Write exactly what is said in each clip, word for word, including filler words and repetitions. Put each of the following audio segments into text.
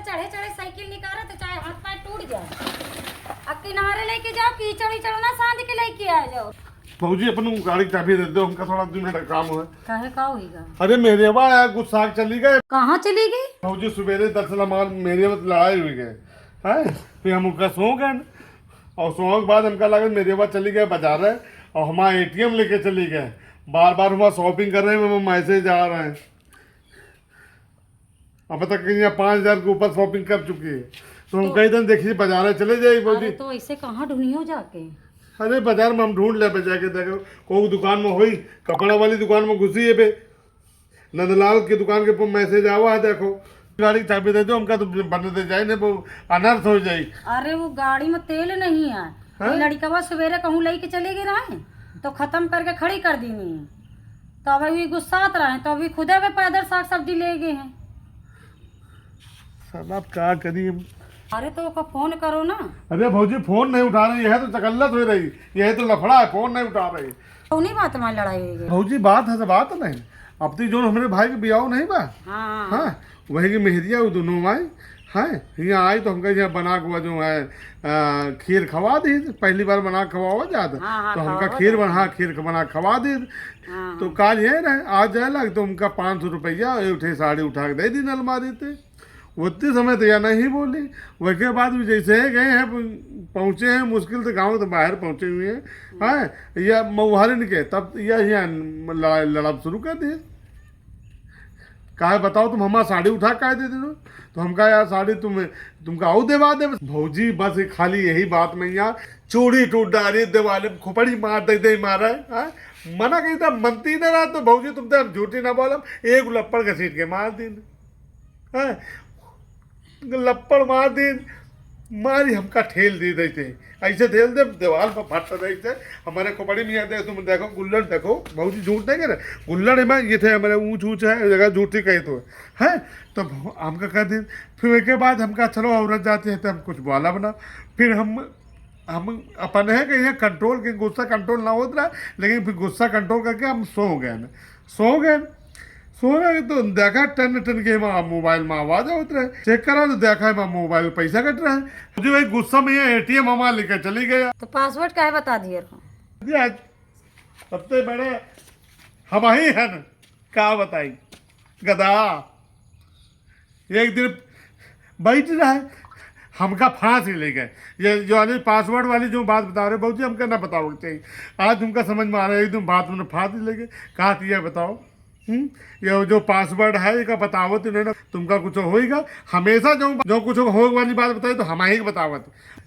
चढ़े चढ़े साइकिल निकाले तो चाहे हाथ पैर टूट जाए। अब किनारे लेके जाओ, कीचड़ उचड़ ना साँध के लेके आ जाओ। भौजी, अपन गाड़ी की चाबी दे दो, हमका थोड़ा दो मिनट का काम है। काहे, का होइगा? अरे, मेहरियवा है, गुस्सा के चली गए। कहाँ चली गई? भौजी, सुबेरे दरअसल हमार मेहरियवा से लड़ाई हुई गए, हैं? फिर हम उनका सो गए, और सोने के बाद हमका लगा मेहरियवा चली गए बाजार है, और हमारा एटीएम लेके चली गए। बार बार हमारा शॉपिंग कर रहे हैं, हमें मैसेज आ रहे हैं। अब तक यहाँ पाँच हजार के ऊपर शॉपिंग कर चुकी है, तो हम तो कई दिन देखिए बाजार चले जाए, अरे, भौजी। तो ऐसे कहाँ ढूंढियो जाके? अरे, बाजार में हम ढूंढ ले, जाके देखो, कोई दुकान में होई, कपड़ा वाली दुकान में घुसी है बे, नंदलाल की दुकान के ऊपर मैसेज आवा है, देखो। गाड़ी की चाबी दे दो हमका, तो बंद दे जाए, नहीं वो अनर्थ हो जाए। अरे, वो गाड़ी में तेल नहीं है। हाँ? ये लड़कवा सवेरे कहूँ लेके चले गए रहे, तो खत्म करके खड़ी कर दीनी। तो अब अभी गुस्सात रहे, तो अभी खुदे वे पैदल साग सब्जी ले गए हैं। साला, अब का करी हम? अरे, तो ओका फोन करो ना। अरे भौजी, फोन नहीं उठा रही है, तो तकल्लत हो रही, यही तो लफड़ा है, फोन नहीं उठा रही। कौनी बात में लड़ाई हो गई? भौजी, बात है तो बात नहीं, अब तो जो हमारे भाई के बियाह नहीं बा, हाँ। हाँ, वही के मेहरिया वो दोनों आई, हैं, यहाँ आई तो हमका यहाँ बना के हुआ जो है, आ, खीर खवा दी, पहली बार बना के खवावा जात, हाँ, हाँ, तो हमका खवावा खीर जात। बना, हाँ, खीर बना के खवा दी। हाँ, तो हाँ। काल ये रहे, आ जाए लग तो उनका पाँच सौ रुपया एक ठे साड़ी उठा के दे दी अलमारी ते। उतने समय तो यह नहीं बोली, वह के बाद भी जैसे ही गए हैं, पहुँचे हैं, मुश्किल से गाँव के बाहर पहुँचे हुए हैं, हैं, या मऊहरिन के, तब यह यहाँ लड़ाई, लड़ब शुरू कर दिए। काहे बताओ, तुम हमार साड़ी उठा काहे दे देनो? तो हम कहा, "यार, साड़ी तुम, तुमका आऊ देवा दे।" भौजी, बस ये खाली यही बात में यहाँ चूड़ी टूट डारी, देवाले में खोपड़ी मार दे, दे मारा है, हाँ? मना कही था, मनती ना रहा, तो भौजी, तुम तो हम झूठी ना बोलम, एक लप्पड़ घसीट के मार दी, हाँ? लप्पड़ मार दी, मारी हमका ठेल दी देते, ऐसे ठेल दे, दीवार पर फट देते। हमारे खोपड़ी में यहाँ दे, तुम देखो, गुल्लड़ देखो, भौजी झूठ नहीं करे, गुल्लड़ में ये थे हमारे ऊँच ऊँच है, जगह झूठी कहे तो, हैं? तो हमका कह दी, फिर एक के बाद हमका, "चलो, औरत जाती है, तो हम कुछ बोला बना।" फिर हम, हम अपन है कि ये कंट्रोल के, गुस्सा कंट्रोल ना होत रहा, लेकिन फिर गुस्सा कंट्रोल करके हम सो गए न। सो गए, सो गए तो देखा टन टन के वहाँ मोबाइल में आवाज आवत रहे। चेक करा तो देखा है वहाँ मोबाइल पैसा कट रहा है। जो भाई गुस्सा में ये एटीएम हमारा लेकर चली गया। तो पासवर्ड काहे बता दिए रहो? ये आज सबसे बड़े हम ही हैं न, का बताई गधा। एक दिन बैठ रहा है, हमका फांस ही ले गए। ये जो वाली पासवर्ड वाली जो बात बता रहे भौजी, हमका ना बतावे के चाहिए। आज हमका समझ में आ रहा है, एकदम बात में फांस ही ले गए। कहा तो ये बताओ, हम्म, ये जो पासवर्ड है, इका बतावत नहीं ना, तुमका कुछ होइगा। हमेशा जो, जो कुछ होए वाली बात बताई तो हम ही के बतावत।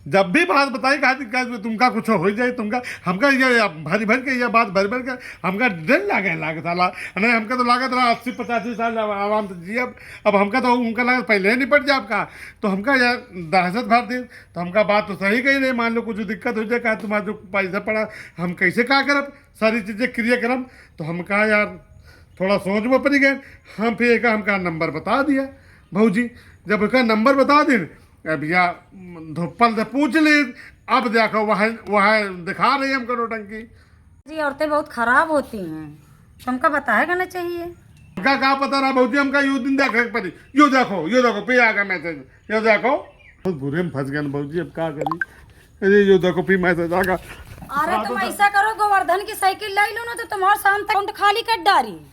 जब भी बात बताई, कहा, कहा, "तुमका कुछ हो जाए, तुमका, हमका ये भरी भर के, ये बात भरी भर के, हमका डर लागे, लागे साला।" नहीं, हमका तो लागत रहा, अस्सी पचासी साल अब आराम से जियब। अब हमका तो उनका लागत पहले ही निपट जाए आपका, तो हमका ये दहशत भर दी। तो हमका बात तो सही कही रही, मान लो कुछ दिक्कत हो जाए, कहा, "तुम्हारा जो पैसा पड़ा, हम कैसे का करब, सारी चीजें क्रिया करब?" तो हम कहा, "यार, थोड़ा सोच में पड़ गए।" हम फिर एक हमका नंबर बता दिया भौजी। जब उसका नंबर बता दे, अब या धोपल से पूछ ली, अब देखो वह, वह दिखा रही हमको नौटंकी। जी, औरतें बहुत खराब होती हैं, तुमका बताए करना चाहिए। का, का पता रहा भौजी, हमका यो दिन देखे के पड़ी। यो देखो, यो देखो, पे आ गया मैसेज, यो देखो। बहुत बुरे में फंस गए ना भौजी, अब का करी? अरे यो देखो, पे मैसेज आ गया। अरे तुम ऐसा करो, गोवर्धन की साइकिल ले लो ना, तो तुम्हारा शाम तक अकाउंट खाली कर डारी।